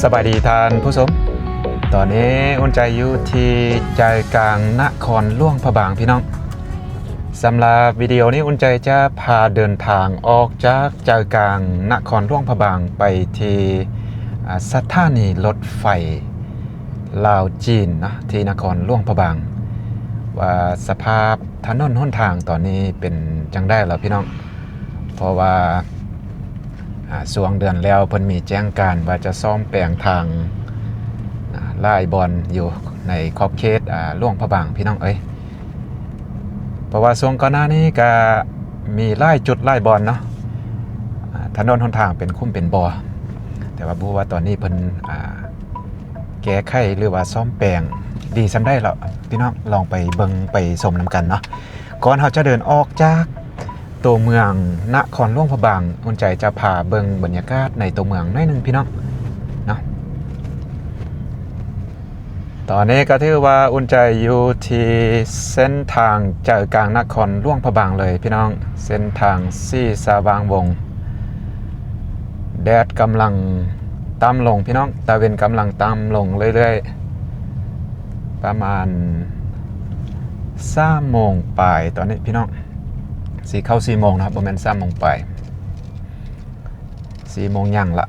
ສະບາຍດີທ່ານຜູ້ຊົມ, ຕອນນີ້ອຸ່ນໃຈຢູ່ທີ່ໃຈກາງນະຄອນຫຼວງພະບາງພີ່ນ້ອງ. ສຳລັບວິດີໂອນີ້ ອຸ່ນໃຈຈະພາເດີນທາງອອກຈາກໃຈກາງນະຄອນຫຼວງພະບາງໄປທີ່ ອາ ສະຖານີລົດໄຟລາວຈີນເນາະ ທີ່ນະຄອນຫຼວງພະບາງ ວ່າສະພາບຖະໜົນຫົນທາງຕອນນີ້ເປັນຈັ່ງໃດລະພີ່ນ້ອງ. ເພາະວ່າ ອາ ຊ່ວງເດືອນແລ້ວເພິ່ນມີແຈ້ງການວ່າຈະສ້ອມແປງທາງ ອາ ຫຼາຍບ່ອນຢູ່ໃນຂອບເຂດ ອາ ຫຼວງພະບາງພີ່ນ້ອງເອີຍ. ເພາະວ່າຊ່ວງກ່ອນໜ້ານີ້ກະມີຫຼາຍຈຸດຫຼາຍບ່ອນເນາະ ອາ ຖະໜົນຫົນທາງເປັນຂຸມເປັນບໍ່, ແຕ່ວ່າບໍ່ຮູ້ວ່າຕອນນີ້ເພິ່ນ ອາ ແກ້ໄຂ ຫຼືວ່າສ້ອມແປງດີສ່ຳໃດລະພີ່ນ້ອງ, ລອງໄປເບິ່ງໄປຊົມນຳກັນເນາະ. ກ່ອນເຮົາຈະເດີນອອກຈາກຕົວເມືອງນະຄອນຫຼວງພະບາງ, ອຸ່ນໃຈຈະພາເບິ່ງບັນຍາກາດໃນຕົວເມືອງໜ້ອຍໜຶ່ງພີ່ນ້ອງເນາະ. ຕອນນີ້ກໍຖືວ່າອຸ່ນໃຈຢູ່ທີ່ເສັ້ນທາງໃຈກາງນະຄອນຫຼວງພະບາງເລີຍພີ່ນ້ອງ, ເສັ້ນທາງສີສະຫວ່າງວົງ. ແດດກຳລັງຕ່ຳລົງພີ່ນ້ອງ, ຕາເວັນກຳລັງຕ່ຳລົງເລື້ອຍໆ ປະມານສາມໂມງປາຍຕອນນີ້ພີ່ນ້ອງ, ຊິເຂົ້າສີ່ໂມງນະ, ບໍ່ແມ່ນສາມໂມງປາຍ, ສີ່ໂມງຫຍັງລະ.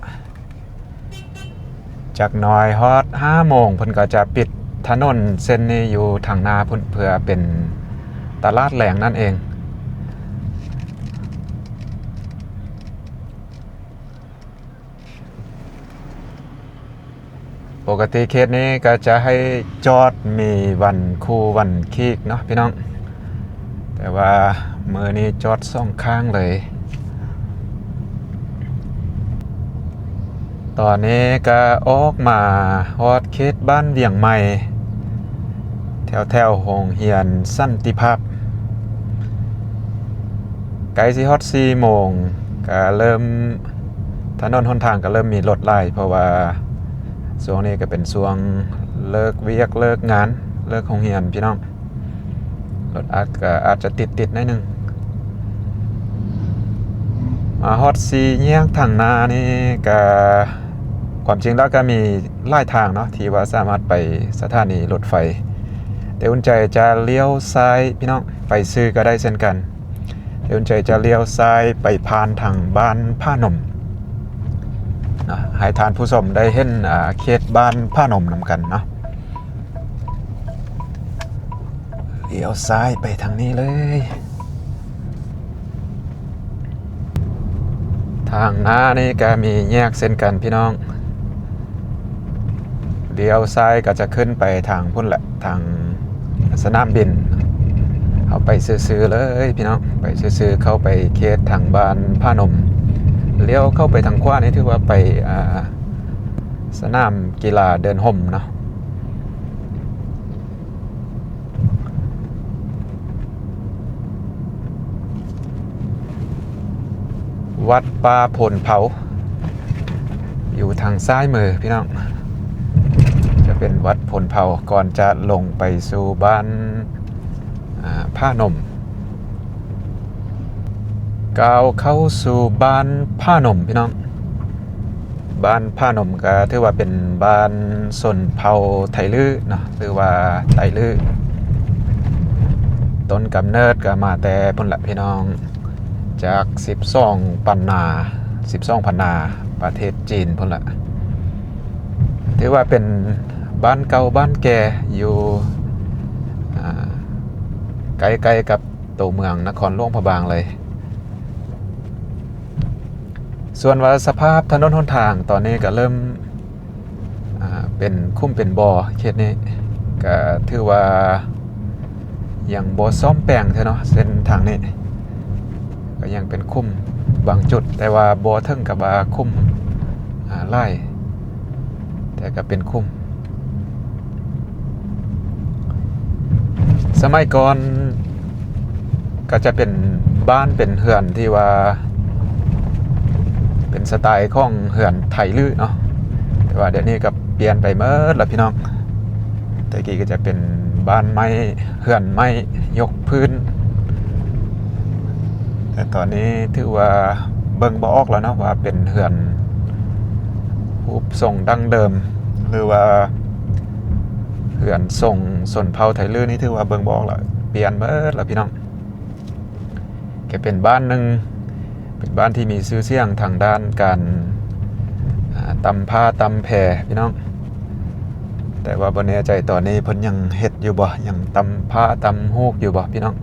ຈັກໜ້ອຍຮອດຫ້າໂມງ ເພິ່ນກໍຈະປິດຖະໜົນເສັ້ນນີ້ຢູ່ທາງໜ້າພຸ້ນ ເພື່ອເປັນຕະຫຼາດແລງນັ້ນເອງ. ປົກກະຕິເຂດນີ້ກໍຈະໃຫ້ຈອດມີວັນຄູວັນຄີກເນາະພີ່ນ້ອງ, ແຕ່ວ່າມື້ນີ້ຈອດສອງຂ້າງເລີຍ. ຕອນນີ້ກະອອກມາຮອດເຂດບ້ານວຽງໃໝ່ ແຖວໆໂຮງຮຽນສັນຕິພາບ, ໃກ້ຊິຮອດສີ່ໂມງ ກະເລີ່ມ ຖະໜົນຫົນທາງກະເລີ່ມມີລົດຫຼາຍ ເພາະວ່າຊ່ວງນີ້ກະເປັນຊ່ວງເລີກວຽກເລີກງານ ເລີກໂຮງຮຽນພີ່ນ້ອງ. ລົດອາດ ກະອາດຈະຕິດໆໜ້ອຍໜຶ່ງ. ມາຮອດສີ່ແຍກທາງໜ້ານີ້ກະ ຄວາມຈິງແລ້ວກະມີຫຼາຍທາງເນາະ ທີ່ວ່າສາມາດໄປສະຖານີລົດໄຟ, ແຕ່ອຸ່ນໃຈຈະລ້ຽວຊ້າຍພີ່ນ້ອງ, ໄປຊື່ກະໄດ້ເຊັ່ນກັນ, ແຕ່ອຸ່ນໃຈຈະລ້ຽວຊ້າຍໄປຜ່ານທາງບ້ານຜານົມເນາະ, ໃຫ້ທ່ານຜູ້ຊົມໄດ້ເຫັນ ອາ ເຂດບ້ານຜານົມນຳກັນເນາະ. ລ້ຽວຊ້າຍໄປທາງນີ້ເລີຍ. ທາງໜ້ານີ້ກະມີແຍກເຊັ່ນກັນພີ່ນ້ອງ, ລ້ຽວຊ້າຍກະຈະຂຶ້ນໄປທາງພຸ້ນແຫຼະ ທາງສະໜາມບິນ. ເຮົາໄປຊື່ໆເລີຍພີ່ນ້ອງ, ໄປຊື່ໆ ເຂົ້າໄປເຂດທາງບ້ານຜານົມ, ລ້ຽວເຂົ້າໄປທາງຂວານີ້ຖືວ່າໄປ ອາ ສະໜາມກິລາເດີ່ນຫົມເນາະ. ວັດປ່າໂພນເພົາ ຢູ່ທາງຊ້າຍມືພີ່ນ້ອງ, ຈະເປັນວັດໂພນເພົາ ກ່ອນຈະລົງໄປສູ່ບ້ານ ອາ ຜານົມ. ກ້າວເຂົ້າສູ່ບ້ານຜານົມພີ່ນ້ອງ. ບ້ານຜານົມກະຖືວ່າເປັນບ້ານຊົນເຜົ່າໄທລື້ເນາະ ຫຼືວ່າໄຕລື້. ຕົ້ນກຳເນີດກະມາແຕ່ພຸ້ນລະພີ່ນ້ອງ, ຈາກສິບສອງພັນນາ, ສິບສອງພັນນາ ປະເທດຈີນພຸ້ນລະ. ຖືວ່າເປັນບ້ານເກົ່າບ້ານແກ່ ຢູ່ ອາ ໃກ້ໆກັບ ໂຕເມືອງນະຄອນຫຼວງພະບາງເລີຍ. ສ່ວນວ່າສະພາບຖະໜົນຫົນທາງຕອນນີ້ກະເລີ່ມ ອາ ເປັນຂຸມເປັນບໍ່, ເຂດນີ້ກະຖືວ່າຍັງບໍ່ສ້ອມແປງເທື່ອເນາະ, ເສັ້ນທາງນີ້ກະຍັງເປັນຂຸມບາງຈຸດ, ແຕ່ວ່າບໍ່ເຖິງກັບວ່າຂຸມ ອາ ຫຼາຍ, ແຕ່ກະເປັນຂຸມ. ສະໄໝກ່ອນກະຈະເປັນບ້ານເປັນເຮືອນທີ່ວ່າເປັນສະໄຕຂອງເຮືອນໄທລື້ເນາະ, ແຕ່ວ່າດຽວນີ້ກະປ່ຽນໄປໝົດລະພີ່ນ້ອງ. ແຕ່ກີ້ກະຈະເປັນບ້ານໄມ້ ເຮືອນໄມ້ຍົກພື້ນ, ແຕ່ຕອນນີ້ຖືວ່າເບິ່ງບໍ່ອອກແລ້ວເນາະ ວ່າເປັນເຮືອນໂຮ ຮູບຊົງດັ້ງເດີມ ຫຼືວ່າເຮືອນຊົງຊົນເຜົ່າໄທລື້ນີ້ ຖືວ່າເບິ່ງບໍ່ອອກລະ ປ່ຽນເບິດລະພີ່ນ້ອງ. ກໍເປັນບ້ານໜຶ່ງ ເປັນບ້ານທີ່ມີຊື່ສຽງທາງດ້ານການ ອາ ຕຳຜ້າຕຳແພພີ່ນ້ອງ. ແຕ່ວ່າບໍ່ແນ່ໃຈຕອນນີ້ເພິ່ນຍັງເຮັດຢູ່ບໍ່ ຍັງຕຳຜ້າຕຳຮູບຢູ່ບໍ່ພີ່ນ້ອງ.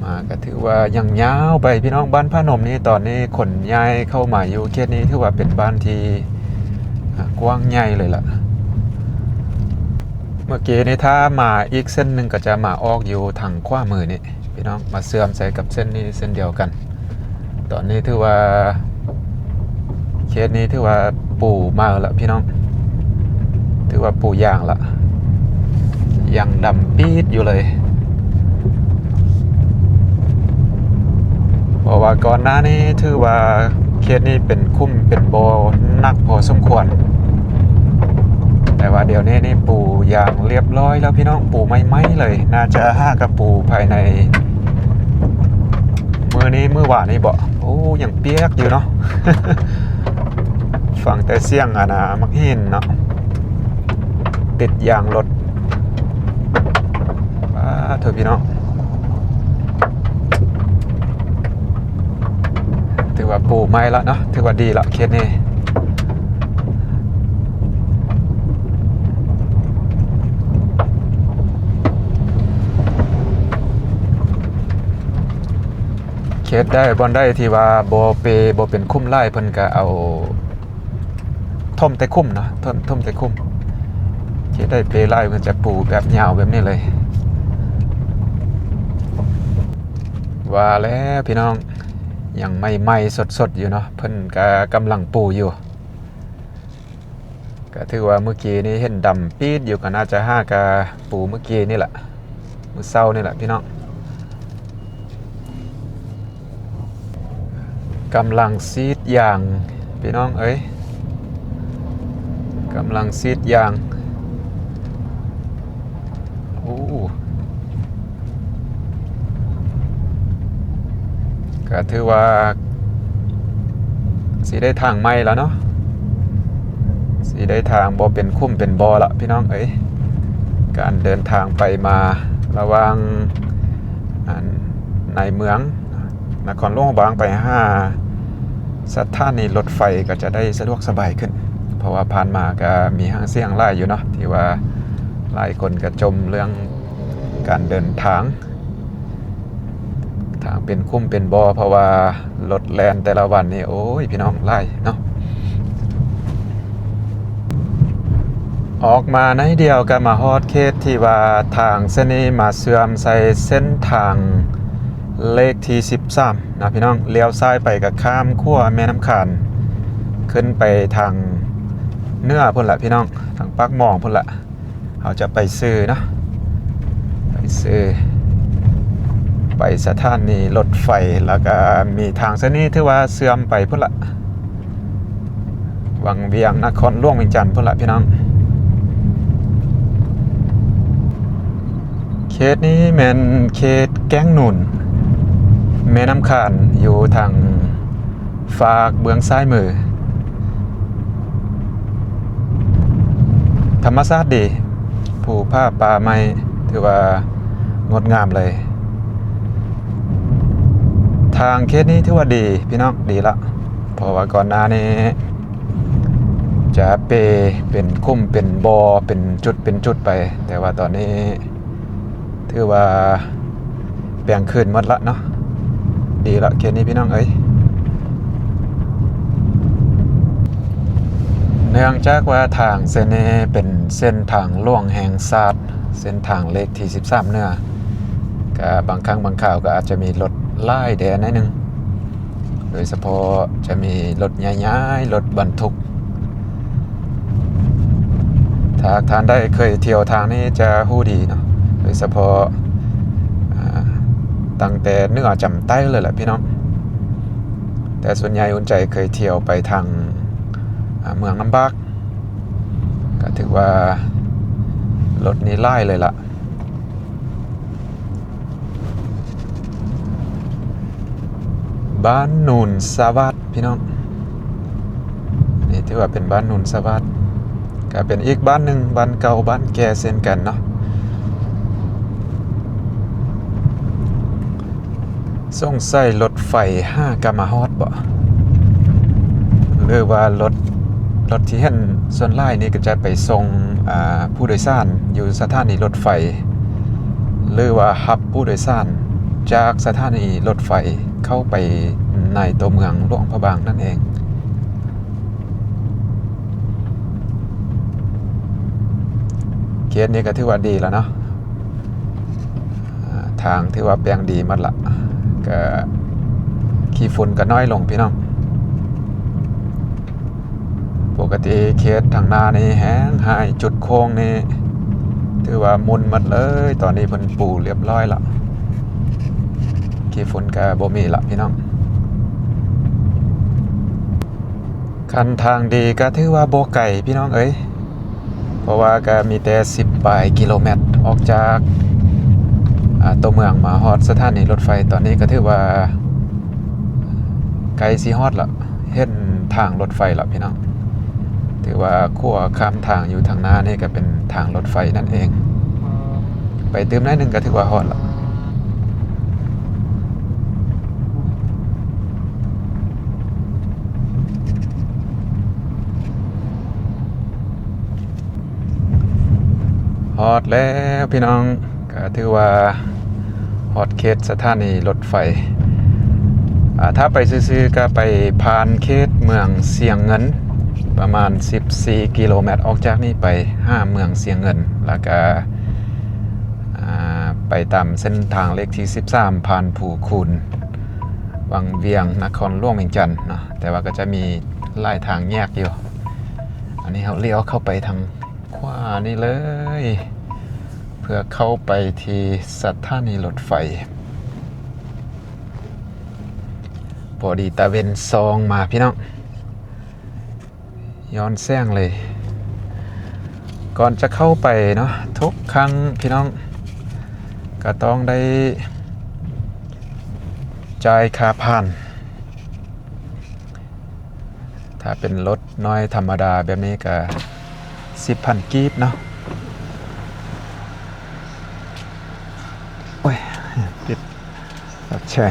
ມາກໍຖືວ່າຍັງຍາວໄປພີ່ນ້ອງ. ບ້ານຜານົມນີ້ ຕອນນີ້ຂົນຍ້າຍເຂົ້າມາຢູ່ເຂດນີ້ ຖືວ່າເປັນບ້ານທີ່ ອາ ກວ້າງໃຫຍ່ເລີຍລະ. ເມື່ອກີ້ນີ້ ຖ້າມາອີກເສັ້ນໜຶ່ງ ກໍຈະມາອອກຢູ່ທາງຂວາມືນີ້ພີ່ນ້ອງ ມາເຊື່ອມໃສ່ກັບເສັ້ນນີ້ເຊັ່ນດຽວກັນ. ຕອນນີ້ຖືວ່າ ເຂດນີ້ຖືວ່າປູໃໝ່ລະພີ່ນ້ອງ ຖືວ່າປູຢາງລະ ຍັງດຳປີດຢູ່ເລີຍ. ເພາະວ່າກ່ອນໜ້ານີ້ຖືວ່າເຂດນີ້ເປັນຂຸມເປັນບໍ່ໜັກພໍສົມຄວນ ແຕ່ວ່າດຽວນີ້ນີ້ປູຢາງລຽບຮ້ອຍແລ້ວພີ່ນ້ອງ ປູໃໝ່ໆເລີຍ. ໜ້າຈະຫາກະປູພາຍໃນມື້ນີ້ມື້ວານນີ້ບໍ. ໂອ້ ຍັງປຽກຢູ່ເນາະ ຟັງແຕ່ສຽງອັນນະ ໝາກຫີນເນາະ ຕິດຢາງລົດ. ປາໂທ້ພີ່ນ້ອງ ຖືວ່າປູໃໝ່ລະເນາະ ຖືວ່າດີລະເຂດນີ້. ເຂດໃດບ່ອນໃດທີ່ວ່າບໍ່ເປ ບໍ່ເປັນຂຸມຫຼາຍ ເພິ່ນກະເອົາຖົມແຕ່ຂຸມເນາະ ຖົມ ຖົມແຕ່ຂຸມ. ເຂດໃດເປຫຼາຍ ເພິ່ນຈະປູແບບຍາວແບບນີ້ເລີຍ. ວ່າແລ້ວພີ່ນ້ອງ ຍັງໃໝ່ໆສົດໆຢູ່ເນາະ ເພິ່ນກະກຳລັງປູຢູ່. ກະຖືວ່າມື້ກີ້ນີ້ເຫັນດຳປີດຢູ່ ກະໜ້າຈະຫາກະປູມື້ກີ້ນີ້ລະ ມື້ເຊົ້ານີ້ລະພີ່ນ້ອງ. ກຳລັງສີດຢາງພີ່ນ້ອງເອີຍ ກຳລັງສີດຢາງ. ໂອ້ ກະຖືວ່າຊິໄດ້ທາງໃໝ່ລະເນາະ ຊິໄດ້ທາງບໍ່ເປັນຂຸມເປັນບໍ່ລະພີ່ນ້ອງເອີຍ. ການເດີນທາງໄປມາລະຫວ່າງ ອັນ ໃນເມືອງນະຄອນຫຼວງພະບາງໄປຫາສະຖານີລົດໄຟ ກໍຈະໄດ້ສະດວກສະບາຍຂຶ້ນ ເພາະວ່າຜ່ານມາກໍມີຫາງສຽງຫຼາຍຢູ່ເນາະ ທີ່ວ່າຫຼາຍຄົນກໍຈົ່ມເລື່ອງການເດີນທາງ ທາງເປັນຂຸມເປັນບໍ່ ເພາະວ່າລົດແລ່ນແຕ່ລະວັນນີ້ ໂອ້ຍ ພີ່ນ້ອງ ຫຼາຍເນາະ. ອອກມາໜ້ອຍດຽວກໍມາຮອດເຂດທີ່ວ່າທາງເສັ້ນນີ້ມາເຊື່ອມໃສ່ເສັ້ນທາງເລກທີສິບສາມນະພີ່ນ້ອງ. ລ້ຽວຊ້າຍໄປກໍຂ້າມຂົວແມ່ນ້ຳຄານ ຂຶ້ນໄປທາງເໜືອພຸ້ນລະພີ່ນ້ອງ ທາງປາກໝອງພຸ້ນລະ. ເຮົາຈະໄປຊື່ເນາະ ໄປຊື່ ໄປສະຖານີລົດໄຟ ແລ້ວກະມີທາງເສັ້ນນີ້ຖືວ່າເຊື່ອມໄປພຸ້ນລະ ວັງວຽງ ນະຄອນຫຼວງວຽງຈັນພຸ້ນລະພີ່ນ້ອງ. ເຂດນີ້ແມ່ນເຂດແກ້ງໜູນ ແມ່ນ້ຳຄານ ຢູ່ທາງຟາກເບື້ອງຊ້າຍມື. ທຳມະຊາດດີ ພູຜາປ່າໄມ້ ຖືວ່າງົດງາມເລີຍ. ທາງເຂດນີ້ຖືວ່າດີພີ່ນ້ອງ ດີລະ ເພາະວ່າກ່ອນໜ້ານີ້ຈະເປເປັນຂຸມເປັນບໍ່ ເປັນຈຸດເປັນຈຸດໄປ ແຕ່ວ່າຕອນນີ້ ຖືວ່າແປງຄືນໝົດລະເນາະ ດີລະເຂດນີ້ພີ່ນ້ອງເອີຍ. ເນື່ອງຈາກວ່າທາງເສັ້ນນີ້ເປັນເສັ້ນທາງຫຼວງແຫ່ງຊາດ ເສັ້ນທາງເລກທີສິບສາມເໜືອ ກະບາງຄັ້ງບາງຄາວກໍອາດຈະມີລົດຫຼາຍແດ່ໜ້ອຍໜຶ່ງ ໂດຍສະເພາະຈະມີລົດໃຫຍ່ໆ ລົດບັນທຸກ. ຖ້າທ່ານໃດເຄີຍທ່ຽວທາງນີ້ຈະຮູ້ດີເນາະ ໂດຍສະເພາະ ອາ ຕັ້ງແຕ່ເໜືອຈຳໃຕ້ເລີຍແຫຼະພີ່ນ້ອງ. ແຕ່ສ່ວນໃຫຍ່ອຸ່ນໃຈເຄີຍທ່ຽວໄປທາງ ອາ ເມືອງນ້ຳບາກ ກໍຖືວ່າລົດນີ້ຫຼາຍເລີຍລະ. ບ້ານໂນນສະຫວັດພີ່ນ້ອງ. ນີ້ຖືວ່າເປັນບ້ານໂນນສະຫວັດ ກະເປັນອີກບ້ານໜຶ່ງ, ບ້ານເກົ່າບ້ານແກ່ເຊັ່ນກັນເນາະ. ສົງໄສລົດໄຟຫາກະມາຮອດບໍ ຫຼືວ່າລົດ ລົດທີ່ເຫັນສ່ວນຫຼາຍນີ້ກະຈະໄປສົ່ງ ອາ ຜູ້ໂດຍສານຢູ່ສະຖານີລົດໄຟ ຫຼືວ່າຮັບຜູ້ໂດຍສານຈາກສະຖານີລົດໄຟເຂົ້າໄປໃນຕົວເມືອງຫຼວງພະບາງນັ້ນເອງ. ເຂດນີ້ກະຖືວ່າດີແລ້ວເນາະ. ອາ ທາງຖືວ່າແປງດີໝົດລະ ກະຂີ້ຝຸ່ນກະນ້ອຍລົງພີ່ນ້ອງ. ປົກກະຕິເຂດທາງໜ້ານີ້ແຮງຮ້າຍ ຈຸດໂຄ້ງນີ້ຖືວ່າໝຸ່ນໝົດເລີຍ. ຕອນນີ້ເພິ່ນປູລຽບຮ້ອຍລະ ຂີ້ຝຸ່ນກະບໍ່ມີລະພີ່ນ້ອງ. ຄັນທາງດີກະຖືວ່າບໍ່ໄກພີ່ນ້ອງເອີຍ ເພາະວ່າກະມີແຕ່ສິບປາຍກິໂລແມັດ ອອກຈາກ ອາ ຕົວເມືອງມາຮອດສະຖານີລົດໄຟ. ຕອນນີ້ກະຖືວ່າໃກ້ຊິຮອດລະ ເຫັນທາງລົດໄຟລະພີ່ນ້ອງ. ຖືວ່າຂົວຂ້າມທາງຢູ່ທາງໜ້ານີ້ກະເປັນທາງລົດໄຟນັ້ນເອງ. ໄປຕື່ມໜ້ອຍໜຶ່ງກະຖືວ່າຮອດລະ. ຮອດແລ້ວພີ່ນ້ອງ ກະຖືວ່າຮອດເຂດສະຖານີລົດໄຟ. ອາ ຖ້າໄປຊື່ໆກະໄປຜ່ານເຂດເມືອງຊຽງເງິນ ປະມານສິບສີ່ກິໂລແມັດ ອອກຈາກນີ້ໄປຫາເມືອງຊຽງເງິນ ລະກະ ອາ ໄປຕາມເສັ້ນທາງເລກທີສິບສາມ ຜ່ານພູຄູນ ວັງວຽງ ນະຄອນຫຼວງວຽງຈັນເນາະ. ແຕ່ວ່າກະຈະມີຫຼາຍທາງແຍກຢູ່. ອັນນີ້ເຮົາລ້ຽວເຂົ້າໄປທາງຂວານີ້ເລີຍ ເພື່ອເຂົ້າໄປທີ່ສະຖານີລົດໄຟ. ພໍດີຕາເວັນສ່ອງມາພີ່ນ້ອງ ຍ້ອນແສງເລີຍ. ກ່ອນຈະເຂົ້າໄປເນາະ ທຸກຄັ້ງພີ່ນ້ອງກະຕ້ອງໄດ້ຈ່າຍຄ່າຜ່ານ. ຖ້າເປັນລົດນ້ອຍທຳມະດາແບບນີ້ກະສິບພັນກີບເນາະ. ໂອ້ຍ ຕິດ ໃຊ່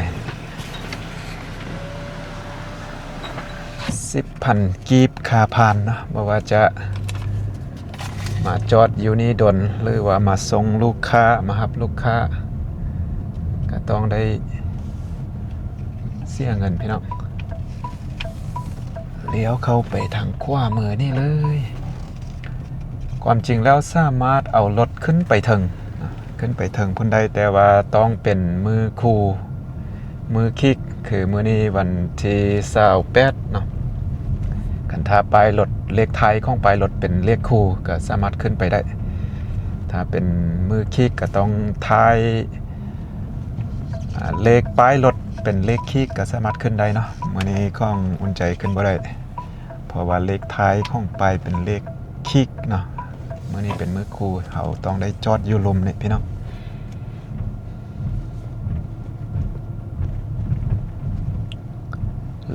ສິບພັນກີບຄ່າຜ່ານເນາະ. ບໍ່ວ່າຈະມາຈອດຢູ່ນີ້ດົນ ຫຼືວ່າມາສົ່ງລູກຄ້າ ມາຮັບລູກຄ້າ ກະຕ້ອງໄດ້ເສຍເງິນພີ່ນ້ອງ. ລ້ຽວເຂົ້າໄປທາງຂວາມືນີ້ເລີຍ. ຄວາມຈິງແລ້ວສາມາດເອົາລົດຂຶ້ນໄປເທິງ ຂຶ້ນໄປເທິງພຸ້ນໄດ້ ແຕ່ວ່າຕ້ອງເປັນມື້ຄູ່ ມື້ຄີກ ຄືມື້ນີ້ວັນທີຊາວແປດເນາະ. ຄັນຖ້າປ້າຍລົດ ເລກທ້າຍຂອງປ້າຍລົດເປັນເລກຄູ່ ກະສາມາດຂຶ້ນໄປໄດ້. ຖ້າເປັນມື້ຄີກກະຕ້ອງທ້າຍ ອາ ເລກປ້າຍລົດເປັນເລກຄີກກະສາມາດຂຶ້ນໄດ້ເນາະ. ມື້ນີ້ຂອງອຸ່ນໃຈຂຶ້ນບໍ່ໄດ້ ເພາະວ່າເລກທ້າຍຂອງປ້າຍເປັນເລກຄີກເນາະ. ມື້ນີ້ເປັນມື້ຄູ່ ເຮົາຕ້ອງໄດ້ຈອດຢູ່ລຸ່ມນີ້ພີ່ນ້ອງ.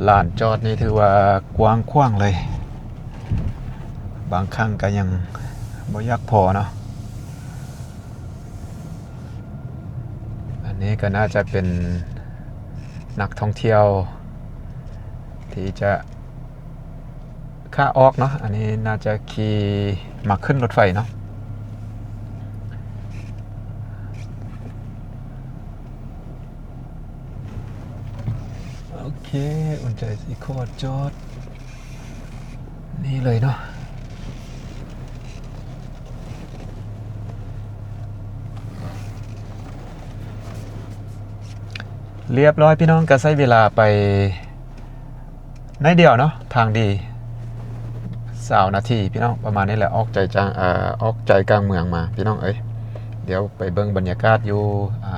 ລານຈອດນີ້ຖືວ່າກວ້າງຂວາງເລີຍ ບາງຄັ້ງກະຍັງບໍ່ຢາກພໍເນາະ. ອັນນີ້ກະໜ້າຈະເປັນນັກທ່ອງທ່ຽວທີ່ຈະ ຂາອອກເນາະ. ອັນນີ້ໜ້າຈະຂີ່ ມັກຂຶ້ນລົດໄຟເນາະ. ໂອເຄ ອຸ່ນໃຈຊິຂໍຈອດນີ້ເລີຍເນາະ. ລຽບຮ້ອຍພີ່ນ້ອງ ກະໃຊ້ເວລາໄປ ໜ້ອຍດຽວເນາະ ທາງດີ ຊາວນາທີພີ່ນ້ອງ ປະມານນີ້ແຫຼະ. ອອກໃຈຈາງ ອາ ອອກໃຈກາງເມືອງມາພີ່ນ້ອງເອີຍ. ດຽວໄປເບິ່ງບັນຍາກາດຢູ່ ອາ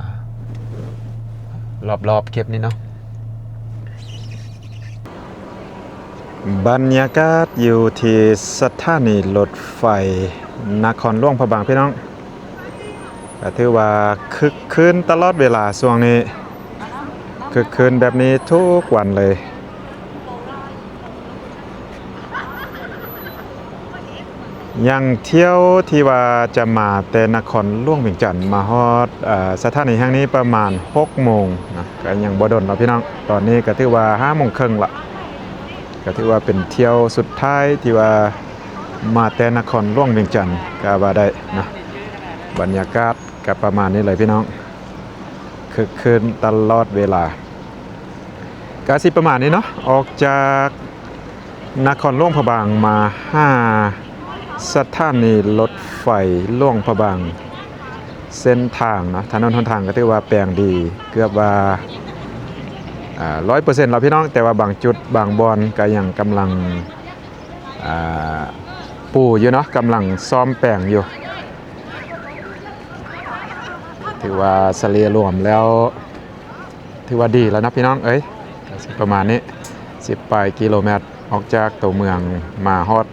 ລອບໆເຂດນີ້ເນາະ. ບັນຍາກາດຢູ່ທີ່ສະຖານີລົດໄຟນະຄອນຫຼວງພະບາງພີ່ນ້ອງ. ກະຖືວ່າຄຶກຄື້ນຕະຫຼອດເວລາຊ່ວງນີ້. ຄ ຄຶກຄື້ນແບບນີ້ທຸກວັນເລີຍ. ຢ່າງທ່ຽວທີ່ວ່າຈະມາແຕ່ນະຄອນຫຼວງວຽງຈັນ ມາຮອດ ເອີ ສະຖານີແຫ່ງນີ້ປະມານຫົກໂມງນະ ກໍຍັງບໍ່ດົນເນາະພີ່ນ້ອງ. ຕອນນີ້ກໍຖືວ່າຫ້າໂມງເຄິ່ງລະ ກໍຖືວ່າເປັນທ່ຽວສຸດທ້າຍທີ່ວ່າມາແຕ່ນະຄອນຫຼວງວຽງຈັນກໍວ່າໄດ້ນະ. ບັນຍາກາດກໍປະມານນີ້ເລີຍພີ່ນ້ອງ, ຄຶກຄື້ນຕະຫຼອດເວລາ. ກະຊິປະມານນີ້ເນາະ, ອອກຈາກນະຄອນຫຼວງພະບາງມາຫາສະຖານີລົດໄຟຫຼວງພະບາງ, ເສັ້ນທາງເນາະ ຖະໜົນຫົນທາງກໍຖືວ່າແປງດີ ເກືອບວ່າ ອາ ຮ້ອຍເປີເຊັນແລ້ວພີ່ນ້ອງ, ແຕ່ວ່າບາງຈຸດບາງບ່ອນກໍຍັງກຳລັງ ອາ ປູຢູ່ເນາະ, ກຳລັງສ້ອມແປງຢູ່. ຖືວ່າສະເລ່ຍລວມແລ້ວ ຖືວ່າດີແລ້ວນະພີ່ນ້ອງເອີຍ. ກໍຊິປະມານນີ້ ສິບປາຍກິໂລແມັດ ອອກຈາກຕົວເມືອງມາຮອດ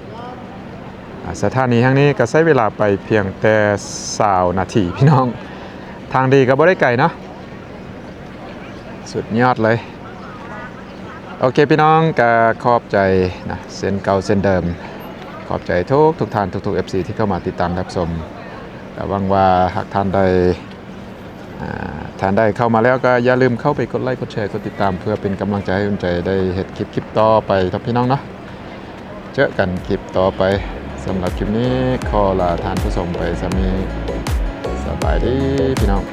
ອາ ສະຖານີແຫ່ງນີ້ ກໍໃຊ້ເວລາໄປພຽງແຕ່ຊາວນາທີພີ່ນ້ອງ. ທາງດີກໍບໍ່ໄດ້ໄກເນາະ, ສຸດຍອດເລີຍ. ໂອເຄພີ່ນ້ອງ, ກໍຂອບໃຈນະ ເຊັ່ນເກົ່າເຊັ່ນເດີມ, ຂອບໃຈທຸກໆທ່ານ ທຸກໆ ເອັຟຊີ ທີ່ເຂົ້າມາຕິດຕາມຮັບຊົມ. ກໍຫວັງວ່າຫາກທ່ານໃດ ອາ ທ່ານໃດເຂົ້າມາແລ້ວ ກໍຢ່າລືມເຂົ້າໄປກົດໄລ ກົດແຊ ກົດຕິດຕາມ ເພື່ອເປັນກຳລັງໃຈໃຫ້ອຸ່ນໃຈໄດ້ເຮັດຄລິບ ຄລິບຕໍ່ໄປເນາະພີ່ນ້ອງເນາະ. ເຈີກັນຄລິບຕໍ່ໄປ. ສຳລັບຄລິບນີ້ຂໍລາທ່ານຜູ້ຊົມໄປສ່ຳນີ້. ສະບາຍດີພີ່ນ້ອງ.